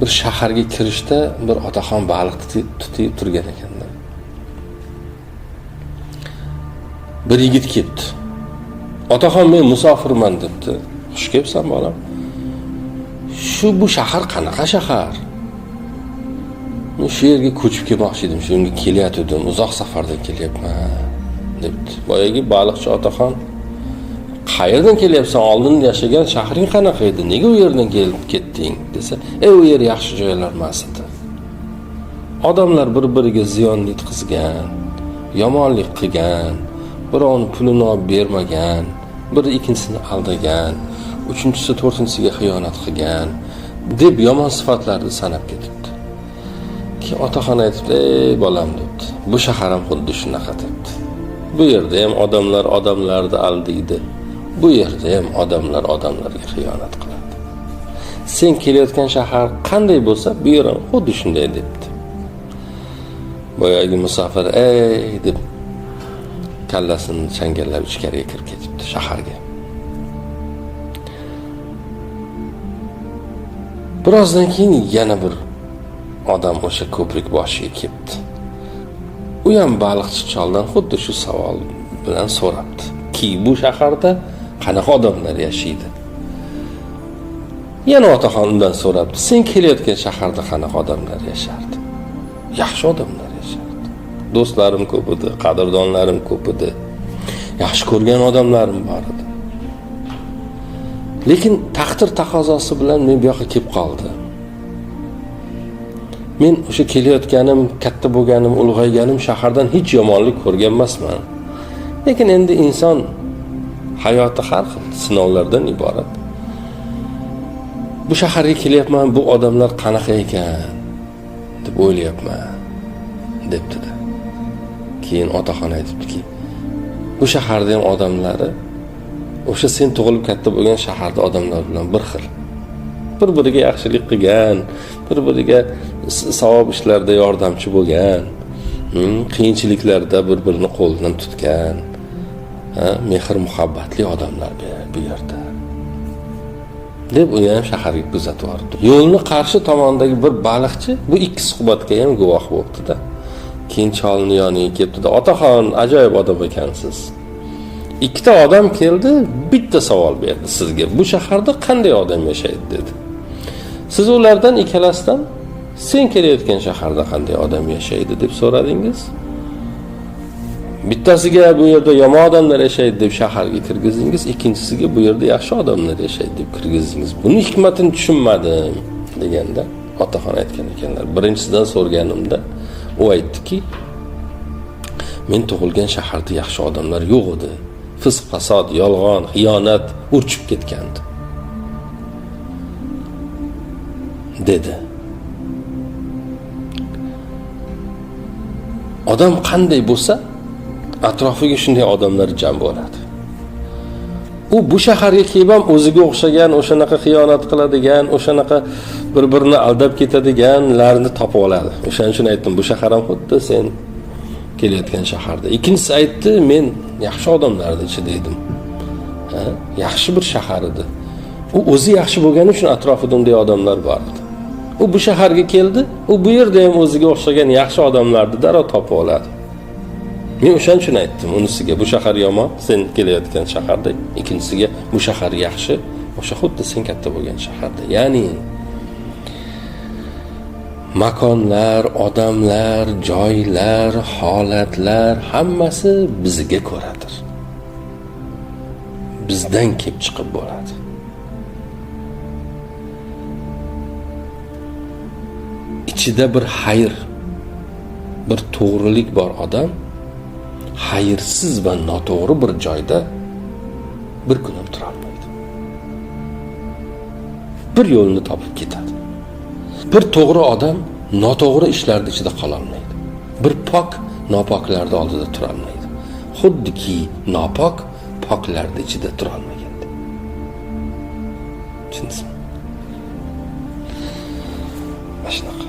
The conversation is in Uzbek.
Bir shaharga kirishda bir otaxon baliq tutib turgan ekanda. Bir yigit kelibdi. Otaxon, men musofirman debdi. Xush kelibsan bolam. Shu bu shahar qanaqa shahar? Men shu yerga ko'chib kelmoqchi edim, shunga kelayotgandim, uzoq safardan kelyapman debdi. Boyagi baliqchi otaxon, qayerdan kelyapsan? Oldin yashagan shahring qanaqa edi? Nega u yerdan kelib ketding desa, u yer yaxshi joylar emas edi. Odamlar bir-biriga ziyon yetkazgan, yomonlik qilgan, birovni pulini olib bermagan, biri ikkinchisini aldagan, uchinchisi to'rtinchisiga xiyonat qilgan deb yomon sifatlarni sanab ketibdi. Keyin otaxon aytibdi, ey bolam debdi, bu shahar ham xuddi shunaqa debdi. Bu yerda ham odamlar odamlarni aldaydi. Bu yerda ham odamlar odamlarga xiyonat qiladi. Sen kelayotgan shahar qanday bo'lsa, bu yer ham xuddi shunday debdi. Boyagi musofir ey deb kallasini changallab ichkariga kirib ketibdi shaharga. Birozdan keyin yana bir odam o'sha ko'prik boshiga kelibdi. U ham baliqchi choldan xuddi shu savol bilan so'rabdi. Ki bu shaharda qanaqa odamlar yashaydi? Yana otaxon undan so'rabdi, sen kelayotgan shaharda qanaqa odamlar yashardi? Yaxshi odamlar yashardi. Do'stlarim ko'p edi, qadrdonlarim ko'p edi. Yaxshi ko'rgan odamlarim bor edi. Lekin taqdir taqozosi bilan men bu yoqqa kelib qoldim. Men o'sha kelayotganim, katta bo'lganim, ulg'ayganim shahardan hech yomonlik ko'rgan emasman. Lekin endi inson hayoti har xil sinovlardan iborat. Bu shaharga kelyapman, bu odamlar qanaqa ekan deb o'ylayapman debdi-da. Keyin otaxon aytibdiki, bu shaharda ham odamlari o'sha sen tug'ilib katta bo'lgan shaharda odamlar bilan bir xil. Bir-biriga yaxshilik qilgan, bir-biriga savob ishlarda yordamchi bo'lgan, qiyinchiliklarda bir-birini qo'lidan tutgan, mehr muhabbatli odamlar bu yerda. Deb uni ham shaharga kuzatib yubordi. Yo'lni qarshi tomonidagi bir baliqchi bu ikki suhbatga ham guvoh bo'libdi-da. Keyin cholni yoniga kelibdi-da, otaxon, ajoyib odam ekansiz. Ikkita odam keldi, bitta savol berdi sizga. Bu shaharda qanday odam yashaydi dedi. Siz ulardan ikkalasidan sen kelayotgan shaharda qanday odam yashaydi deb so'radingiz. Bittasiga bu yerda yomon odamlar yashaydi deb shaharga kirgizdingiz, ikkinchisiga bu yerda yaxshi odamlar yashaydi deb kirgizdingiz. Buni hikmatini tushunmadim deganda otaxon aytgan ekanlar. Birinchisidan so'rganimda u aytdiki, men tug'ilgan shaharda yaxshi odamlar yo'q edi. Fisq, fasod, yolg'on, xiyonat urchib ketgandi dedi. Odam qanday bo'lsa, atrofiga shunday odamlar jam bo'ladi. U bu shaharga kelib ham o'ziga o'xshagan, o'shanaqa xiyonat qiladigan, o'shanaqa bir-birini aldab ketadiganlarni topib oladi. O'shaning uchun aytdim, bu shahar ham xuddi sen kelayotgan shaharda. Ikkinchisi aytdi, men yaxshi odamlarning ichida edim. Yaxshi bir shahar edi. U o'zi yaxshi bo'lgani uchun atrofida unday odamlar bor edi. U bu shaharga keldi, u bu yerda ham o'ziga o'xshagan yaxshi odamlarni darrov topib oladi. Men o'shaning uchun aytdim unisiga, bu shahar yomon, sen kelayotgan shaharda, ikkinchisiga bu shahar yaxshi, o'sha xuddi sen katta bo'lgan shaharda. Ya'ni makonlar, odamlar, joylar, holatlar hammasi bizga ko'radir. Bizdan kelib chiqib bo'ladi. Ichida bir xayr, bir to'g'rilik bor odam xayrsiz va noto'g'ri bir joyda bir kun ham tura olmaydi. Bir yo'lini topib ketadi. Bir to'g'ri odam noto'g'ri ishlarning ichida qola olmaydi. Bir pok nopoklarning oldida tura olmaydi. Xuddiki nopok poklarning ichida tura olmaganda. Tushundingizmi? Mana shunaqa.